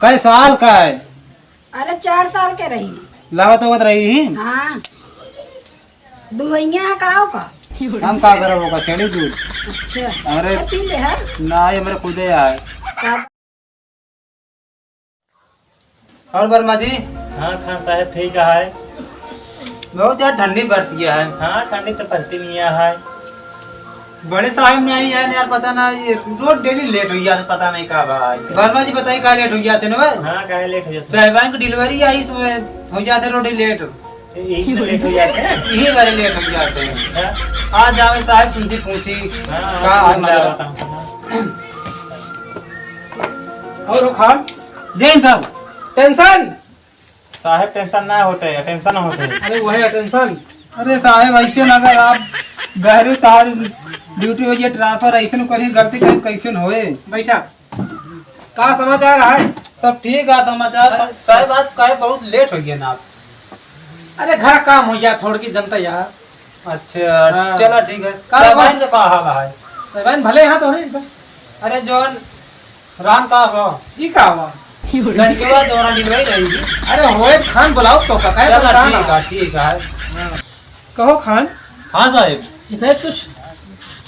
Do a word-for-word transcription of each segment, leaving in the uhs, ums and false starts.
कै साल का है? अरे, चार साल के रही। लागत होगत रही ही? हाँ। दुहैया है का ओका? हम का करब ओका, छेड़ी दूध। अच्छा। अरे। अरे, पी ले है। ना, ये मेरे खुदे आए। का? और वर्मा जी? हाँ, खान साहब, ठीक है। बहुत यार ठंडी पड़ती है। हाँ, ठंडी तो पड़ती नहीं है। बड़े साहब नहीं आए यार, यार पता ना, ये रोज डेली लेट हो जाते, पता नहीं का भाई। वर्मा जी बताइए, का लेट हो जाते ना भाई? हाँ, काहे लेट हो जाते? साहबान की डिलीवरी आई, इसमें हो जाते रोज लेट। यही तो लेट हो जाते हैं। यही बारे लेट हो जाते हैं। हाँ। आज जावे साहब, तुमसे पूछी, हाँ, का हाँ, हाल मैं मतलब? बताऊँ तुम्हें। और हो खान? जय हिंद साहब। टेंशन? साहेब टेंशन ना होते, अटेंशन होते। अरे वही अटेंशन। अरे साहेब, ऐसे ना, अगर आप बहरे तार ड्यूटी हो जाए, ट्रांसफर ऐसे न करिए, गलती कहीं कैसे न होए। बैठा। का समाचार है? सब ठीक है समाचार। साहेब, आज काहे बहुत लेट हो गया ना आप? अरे घर काम हो गया, थोड़ की जनता यार। अच्छा, हाँ। चला ठीक है। का साहेबाइन बा-, का का हाल है? साहेबाइन भले यहाँ तो है एकदम। अरे जौन राम का हो? ई का हुआ? लड़किया जौन डिलवाई रही थी। अरे होए खान बुलाओ तो का, काहे चला परेशान ठीक हो? है, ठीक है। हाँ। कहो खान। हाँ साहेब। इसे कुछ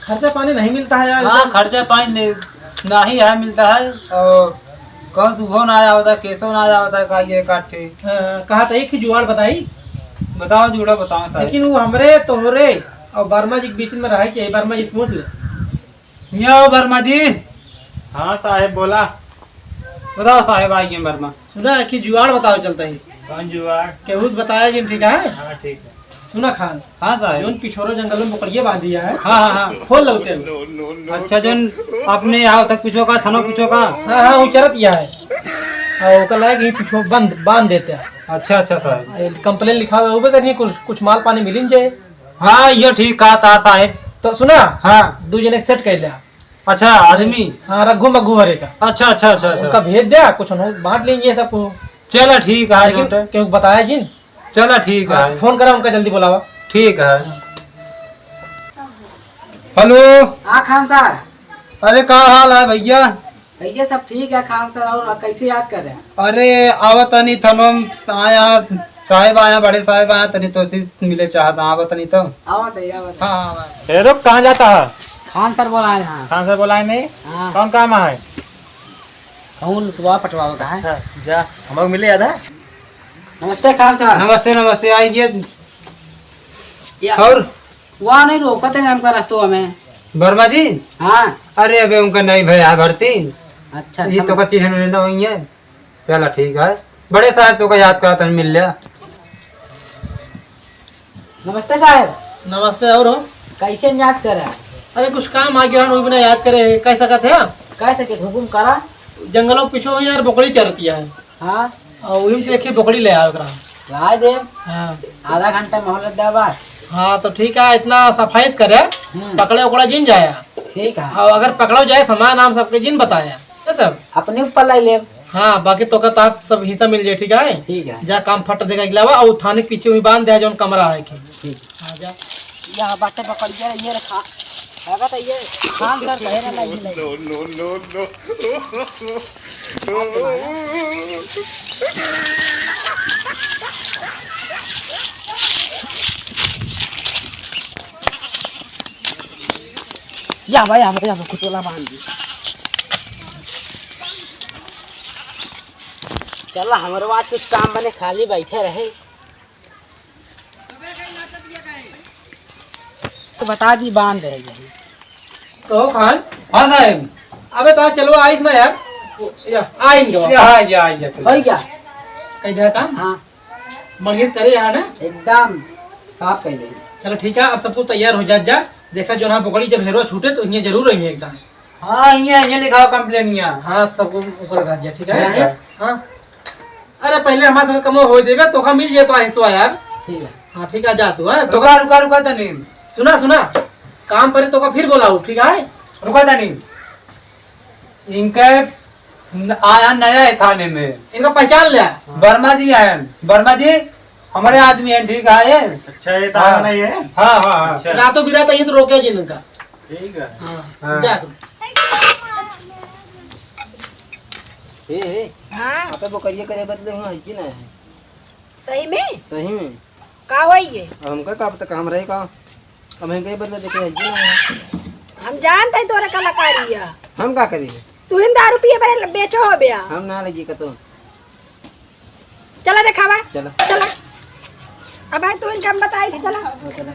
खर्चा पानी नहीं मिलता है यार? हाँ, खर्चा पानी नहीं, नहीं है मिलता है। और कहो तू हो ना आया होता, केसो ना आया होता, का ये काट के। हाँ, कहा था एक ही जुगाड़ बताई। बताओ जुगाड़ बताओ साहेब। लेकिन वो हमरे तोहरे और वर्मा जी के बीच में रहे कि वर्मा जी पूछ ले। यो वर्मा जी। हाँ साहेब बोला। बताओ साहेब, आ गए वर्मा। सुना कि जुगाड़ बताओ चलता ही। कौन जुगाड़? केहू से बताया जिन, ठीक है? हाँ ठीक है। सुना खान। हाँ साहेब। जोन पिछोरो जंगल में बकरिया बांधी है। हाँ, हाँ, हाँ। खोल लो तेल। अच्छा, जोन अपने यहाँ तक पिछो का, थाना पिछो का। हाँ, हाँ, वो चरत गया है। और ओकर लायक ही पिछो बंद, बांध देते हैं। अच्छा, अच्छा साहेब। कंप्लेन लिखा हुआ है, वो भी कहीं कुछ, कुछ माल पानी मिलिन जाए। हाँ, यो ठीक कहा था साहेब। तो सुना, हाँ। दू जने के सेट कर लिया। अच्छा, आदमी? हाँ, रघु मघु हरे का। अच्छा, अच्छा, अच्छा, अच्छा। उनका भेज दिया, कुछ उन्होंने बांट लेंगे सबको। चला ठीक है, लेकिन नोट। क्यों बताया जिन? चला ठीक हाँ, है। तो फोन करा उनका, जल्दी बुलावा। ठीक है। हेलो। हाँ खान सर। अरे का हाल है भैया? भैया सब ठीक है खान सर, और कैसे याद कर रहे हैं? अरे आवत तनी थनोम आया, साहेब आया, बड़े साहेब आया, तनी तो से मिले चाहत, आवत तनी तो। आवत है, आवत है। हाँ, हाँ, हाँ। ए रुक, कहाँ जाता है? खान सर बोलाए हैं। खान सर बोलाए नहीं? हाँ। कौन काम है? कहूँ लुटवा पटवावे का है। अच्छा, जा, हम लोग मिले आधा। नमस्ते खान सर। नमस्ते, नमस्ते, आइए। या। और? वहाँ नहीं रोकत है हमका रस्तवा में। वर्मा जी? हाँ। अरे अबे उनका नहीं भया है भर्ती। अच्छा, ये अच्छा। तो का चिन्ह ना हुई है। चला ठीक है, बड़े साहेब तोका याद करत हन, मिल लिया। नमस्ते साहेब। नमस्ते, और हो? कैसे याद करे? अरे कुछ काम आ गया, वही बिना याद करे, कह सकत है? कह सके, हुकुम करा। जंगलों के पीछे हुई यार, बकरी चरती है। हाँ। और वही से एक ही बकरी ले आओ एकरा। लाए दे। हाँ। आधा घंटा मोहलत दे बस। हाँ, तो ठीक है, इतना सफाई से करे, हम्म। पकड़े ओकड़ा जिन जाया। ठीक है। और अगर पकड़ो जाए, तो हमारा नाम सबके जिन बताया। है सर? अपने ऊपर लाई ले। हाँ, बाकी तो का तो आप सब हिस्सा मिल जाए, ठीक है? ठीक है। जा काम फट देगा अगला बार, और थाने के पीछे हुई बांध दे, जौन कमरा है कि। ठीक। हाँ, जा। यहाँ बाटे पकड़ के ये रखा। लगा तो ये खान सर कहे ना लगी लगी। No, no, no, no। या भाई, या भाई, या भाई, कुतोला बांध दी। चला, हमरो आज कुछ काम बने, खाली बैठे रहे। तो बता दी, बांध रहे यही। तो खान। हाँ साहेब। अबे तो चलो, आइस ना यार। या, आइन गवा। या, हाँ, या, या, चलो। होई क्या? कह दिया काम? हाँ। बढ़िया से करे यहाँ ना? एकदम साफ कर दे। चलो ठीक है, अब सब कुछ तैयार हो जा, जा। देखा जो ना बकरी जब हेरो छूटे तो इन्हें जरूर रहिए एकदम। हाँ, इन्हें, इन्हें लिखाओ कंप्लेनिया। हाँ, सबको ऊपर रख जा, ठीक है? है। हाँ। अरे पहले हमारे संग कमो होए देबे, तोका मिल जाए तो हिस्सा यार। ठीक है। हाँ, ठीक है, जा तू, हाँ। रुका, रुका, रुका तनी। सुना, सुना। काम परे तोका फिर बोलाऊ, ठीक है? रुका तनी। इनके न-, आया नया है थाने में। इनका पहचान लिया? वर्मा जी हैं। वर्मा जी हमारे आदमी हैं, ठीक है? अच्छा, ये तो हाँ। आना ही है? हाँ, हाँ, हाँ। अच्छा। रातों बिरात यहीं तो रोके जी इनका। ठीक है। हाँ, हाँ। जा तू। हे, हे। हाँ। आपे बोकरिया करे बदले हुआ है कि ना है? सही में? सही में। का होई ये? अब हमका का पता काम रहे का? अब हम कहीं बदले देखे है कि ना है? हम जानत है तोरे कलाकारी है। हम का करी? तू ही दारू पिए बरे बेचो हो बया। हम ना लगी कतो। चला देखावा। चला। चला। अब भाई तू इनका हम बताई थे, चला। हाँ, चला।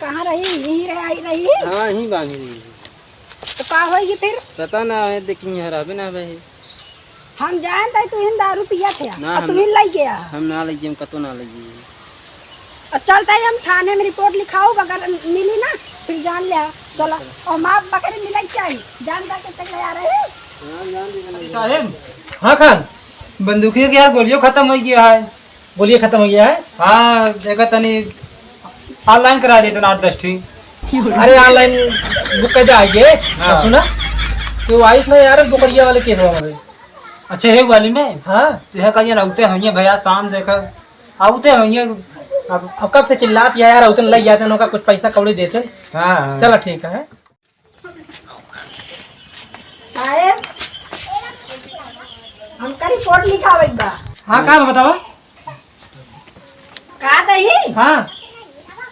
कहाँ रही? यहीं रह-, आई रही? हाँ, यहीं बांधी रही। तो का होई फिर? पता ना है, देखी यहाँ रहबे ना भाई। हम जानत है तू ही दारू पिया थे, ना, और हम तू ही लाई गया। हम ना लई, हम कतो ना लई। और चलता है हम थाने में रिपोर्ट लिखाओ, अगर मिली ना फिर जान ले। चला। और माँ बकरी मिलाई चाहिए, जानता के तक ले आ रहे हैं। साहेब। हाँ खान। बंदूकिया के यार गोलियों खत्म हो गया है। गोलियाँ खत्म हो गया है? हाँ, देखा तनी ऑनलाइन करा देते ना आठ दस ठी। अरे ऑनलाइन बुक कर दे आइए। हाँ। और सुना, तो आइस ना यार, बोकरिया वाले केस हुआ हमारे। अच्छा, हे वाली में? हाँ। तो यह कहिए ना, उते होइए भैया, शाम देखा, आउते होइए। अब अब कब से चिल्लात या यार, उतन लग जाते हैं, उनका कुछ पैसा कौड़ी देते। हाँ, हाँ। चला ठीक है। साहेब, हमका रिपोर्ट लिखावे के बा। हाँ, का बतावा? का दही? हाँ।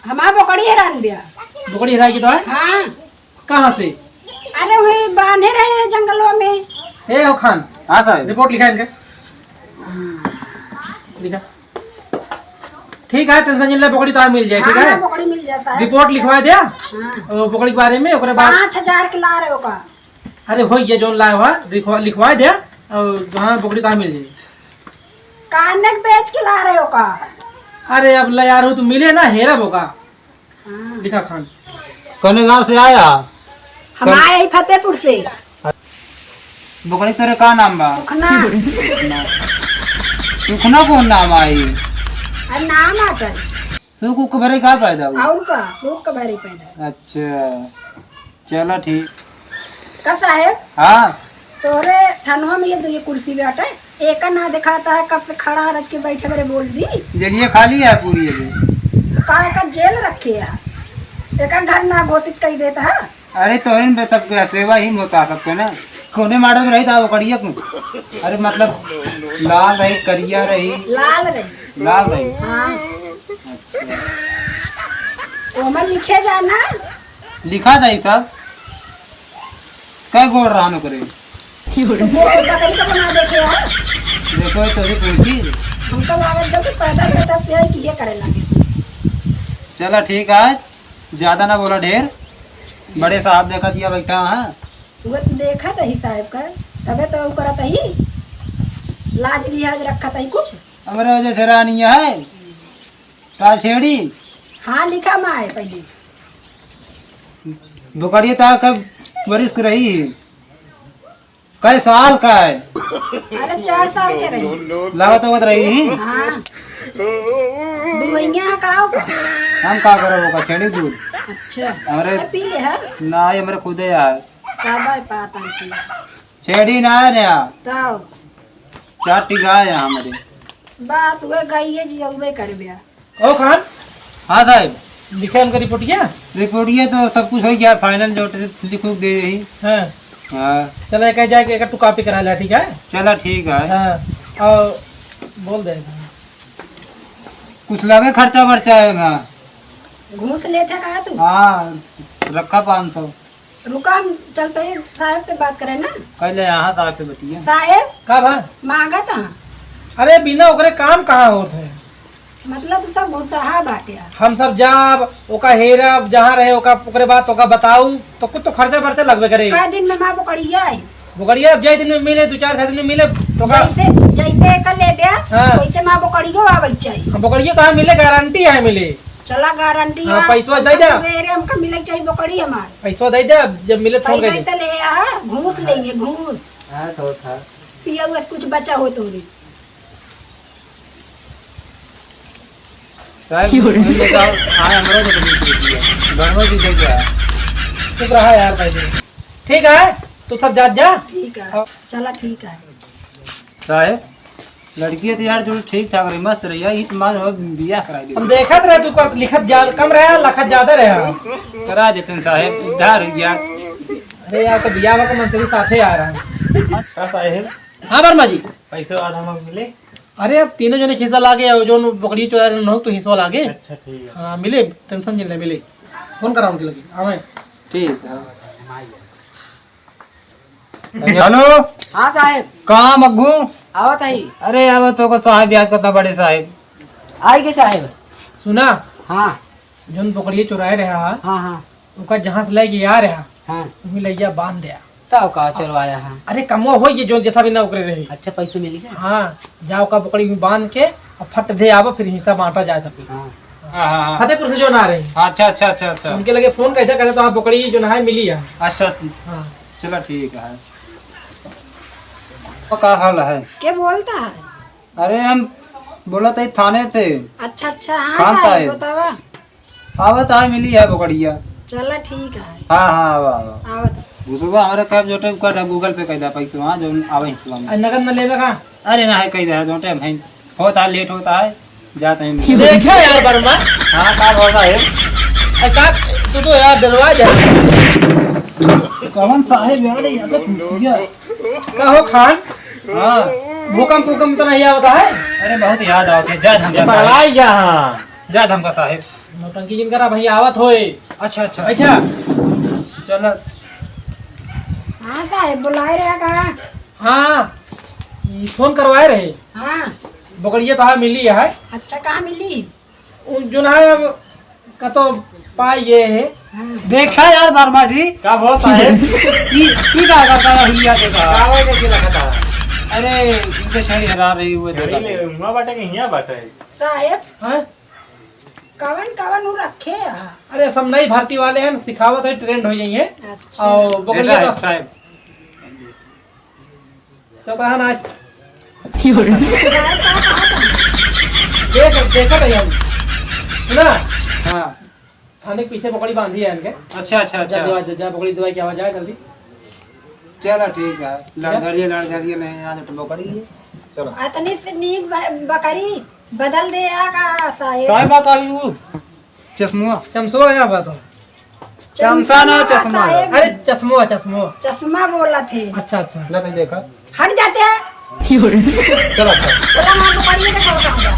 हमार बोकड़ी हेरान बिया। बोकड़ी हेराई की तो है? हाँ। कहाँ से? अरे, वही बांधे रहे हैं जंगलवा में। ए, हो खान। हाँ, साहेब। रिपोर्ट लिखा इनके। लिखा। ठीक है, टेंशन जिन ले, बोकड़ी तो मिल जाए, ठीक हाँ, है? हाँ, बोकड़ी मिल जाए, साहेब। रिपोर्ट लिखवा दे। हाँ। ओ, बोकड़ी के बारे में, ओकरे बाद पाँच हजार के ला रहे ओका। अरे, हो ये जोन लाए हुआ, लिखवा, लिखवा दे, और हाँ, बोकड़ी तो मिल जाए। काने के बेच के ला रहे ओका। अरे, अब ले यार, वो तो मिले ना, हेरब ओका। हाँ। लिखा खान। कौने गाँव से आया? हम कौन- आए ही फतेहपुर से। बोकरी तोरे का नाम बा? सुखना। सुखना कौन नाम आई? अरे नाम आटे। सुख उख भरे का पैदा हुआ? और का, सुख के भरे पैदा। अच्छा, चलो ठीक। का साहेब? हाँ। तोरे थानवा में ये दो ये कुर्सी बाटे, एका ना दिखाता है, कब से खड़ा रच के बैठे बरे बोल दी। जेलिए खाली है पूरी अभी। का एका जेल रखे है? एका घर ना घोषित कर देता है। अरे तोहरे में सबके सेवा ही में होता सबके ना। कोने माडल में रही था वो कड़िया को। अरे मतलब लाल रही, करिया रही। लाल रही। लाल रही। हाँ। अच्छा। ओमन लिखे जाना। लिखा था ये सब। कै गोड़ रहन ओकरे? तो वो बकरी का बना देखे यार। देखो, ये तोसे पूछी। हमका लागत जब कि पैदा पैदा से है कि ये करे लागे। चला ठीक है, ज्यादा ना बोला ढेर। बड़े साहब देखा दिया बैठा है। वो तो देखा था ही साहब का, तबे तो वो करत ही। लाज लिहाज रखा था ही कुछ। हमरे वजह से रानी है। का छेड़ी? हाँ, लिखा माँ है पहले। बोकरिया ता कब बरिस के रही है? कै साल का है? अरे, चार साल के रही। लागत होगत रही ही? हाँ। दुवैया का हो का? हम का करब ओका छेड़ी दूध? अच्छा। हमरे तो पी ले है? ना, ये हमरे खुदे है। का बाय पाता की? छेड़ी ना है रे। तब? चार टी गाय है हमरे। बस, वह गाइए जी, उबे करबे। ओ खान। हाँ साहब। लिखे उनका रिपोर्टिया? रिपोर्टिया तो सब कुछ हो गया, final जो लिख उख दे रही। हाँ। हाँ। चला, एक जाके एक तू copy करा ले, ठीक है? चला, ठीक है। हाँ, और बोल दे। कुछ लगे खर्चा वर्चा है ना? घूस लेते का तू? हाँ, रखा पाँच सौ। रुका, हम चलते ही साहेब से बात करें ना। पहले यहाँ साहब से बतिया। साहेब, का बा? मांगत हाँ। अरे बिना ओकरे काम कहाँ होत है? मतलब तू सब भुसहा बाटे। हम सब जाब, ओका हेरब, जहाँ रहे ओका, ओकरे बाद ओका बताऊ, तो कुछ तो खर्चा बर्चा लगबे करे। कै दिन में माँ बोकड़िया आई? बोकड़िया अब जाए दिन में मिले, दो चार छह दिन में मिले, तो का जैसे, जैसे एका लेबे, हाँ। वैसे माँ बोकड़ियो आवे के चाहिए। हम बोकड़ियो कहाँ मिले, गारंटी है मिले। चला गारंटी हाँ, है। पैसवा दे दे। सवेरे हमका मिले के चाहिए बोकड़ी हमार। पैसवा दे दे, जब मिले फोन पैसा कर दे। ऐसा ले आ, घूस लेंगे, घूस। हाँ, तो था। पिया हुआ से कुछ बचा हो तो रे। साहब, क्यों रे? हम लेके आओ, आए हमरा से बीस रुपया। दोनों जी दे गया। चुप रहा यार भाई। ठीक है, तू सब जात जा। ठीक है, हाँ। चला ठीक है। साहेब, लड़की तो यार जो ठीक ठाक रही, मस्त रही यार, ई तो मान लो बियाह कराई दे। हम देखत रहे तू कर लिखत ज्यादा कम रहा, लखत ज्यादा रहा। करा देते हैं साहेब, उद्धार हो गया। अरे यार, तो बियाह का मंत्री साथे आ रहा है। का साहेब? हाँ वर्मा जी। पैसे आधा हमका मिले? अरे, अब तीनों जने हिस्सा लागे, और जो बकरी चोरा रहे, उनको तो हिस्सा लागे। अच्छा, ठीक है। हाँ, मिले, टेंशन जिन ले, मिले। फोन करा उनके लगे, आवे। ठीक है। हेलो। हाँ साहेब। कहाँ मग्गू? आवत हई। अरे, आवत होगा साहेब, याद करता बड़े साहेब। आई के साहेब? सुना। हाँ। जोन बकरिया चुराए रहा, हाँ, हाँ। ओका जहाँ से लेके आ रहा, हाँ। वहीं लइया बांध दिया। तब का चलवाया है? अरे, कमो होई, ये जोन जथा भी ना ओकरे रही। अच्छा, पैसो मिली है? हाँ, जाओ का बकरी में बांध के और फट दे आवा, फिर हिस्सा बांटा जाए सबके। हाँ। हाँ, हाँ, हाँ। फतेहपुर से जोन आ रही। अच्छा, अच्छा, अच्छा, अच्छा। उनके लगे फोन कैसे करे तो आप बकरी जोन है मिली है। अच्छा। हाँ। चला ठीक है। तो का हाल है? के बोलता है? अरे हम बोला था थाने से। अच्छा, अच्छा, हाँ खान साहब, साहब। बतावा। आवत है, मिली है बकरिया। चला ठीक है। हाँ, हाँ, आवा, आवा। आवत। घुसवा हमारे कब जोटे कर दे, Google Pay कर दे पैसा, हाँ, जो आवे हिस्सा में। आ, नगद न लेबे का? अरे ना है, कह दे, जोटे भाई होता है, लेट होता है, जाते हैं। देखा यार वर्मा। हाँ, का भरोसा है? ए, का, तू तो यार डरवा जा। कौन साहेब यार, ये तो कुतिया। का हो खान? हाँ। भूकंप, भूकंप तो नहीं आवता है? अरे बहुत याद आवत है, जय धम, जय धम। पगलाई गया, हाँ। जय धम का साहेब। नौटंकी जिन करा भैया, आवत होए। अच्छा, अच्छा। बैठा। चलो। हाँ साहेब, बुलाए रहे का? हाँ, ई फोन करवाए रहे। हाँ। बकरिया तो हाँ मिली है। अच्छा, कहाँ मिली? उ जोन है अब कतो पाए ये है। हाँ। देखा यार वर्मा जी। का भो साहेब? ई, ई का करता है हुलिया देखा? का भाई के लखता है? अरे, इनके छड़ी हरा रही हुए छड़ी देखा। ले, हुआ बाटे के हिया बाटे। साहेब, हाँ? कवन कवन उ रखे है? अरे, सब नई भर्ती वाले हैं, सिखावत है, trained हो जाइए। अच्छा। और बकरिया देखा तो है, साहेब। चौपाहन आज। देख, देखत है हम। सुना? हाँ। थाने के पीछे बकरी बांधी है इनके। अच्छा, अच्छा, अच्छा। जा, जा, जा, जा, बकरी दवाई की आवाज आए जल्दी। चलो ठीक है। लड़ धरिए, लड़ धरिए, नहीं आज तो बकरी है। चलो। अतनी से नीक ब-, बकरी बदल दे या का साहेब? साहेब का यू चश्मा। चमसो आया बात हो। चमसा ना, चश्मा है। साहेब। अरे, चश्मो, चश्मो। चश्मा बोला थे। अच्छा, अच्छा। ला, तनी देखा। हट जाते हैं। चलो, अच्छा। चलो, मार को पड़ी, देखो, कहाँ गया।